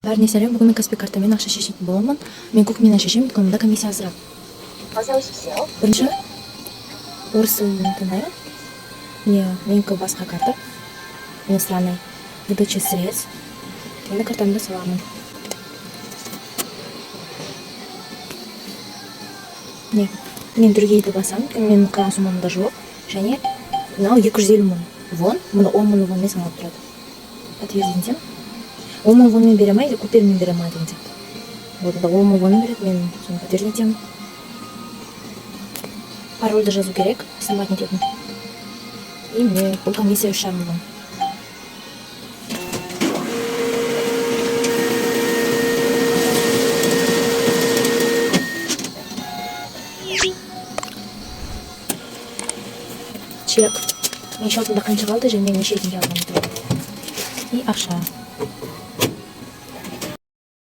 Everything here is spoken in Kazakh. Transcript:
Бәріне сәлем! Бүгін мен Каспи картамен ақша шешетін боламын. Мен Кукминнен шешемін, өйткені мұнда комиссия азырақ. 어서 오십시오. Бірінші орыс тілін таңдаймын. Міне, менікі басқа карта, иностранный. Выдача средств. Енді картамды саламын. Міне, мен другие ді басамын, өйткені менің қалған суммамда жоқ. Және мынау 250 000 вон, мұны 10 000 вонмен саналып тұрады. Подтвердить етемін. 10 000 вонмен бере ма или купермен бере ма деген сияқты. Вот, онда 10 000 вонмен береді, мен соны подтвердить етемін. Парольді жазу керек, снимать нететін. И міне, бұл комиссия 3,5 вон. Чек. Менің счетымда қанша қалды және неше теңге алғаным туралы. И ақша.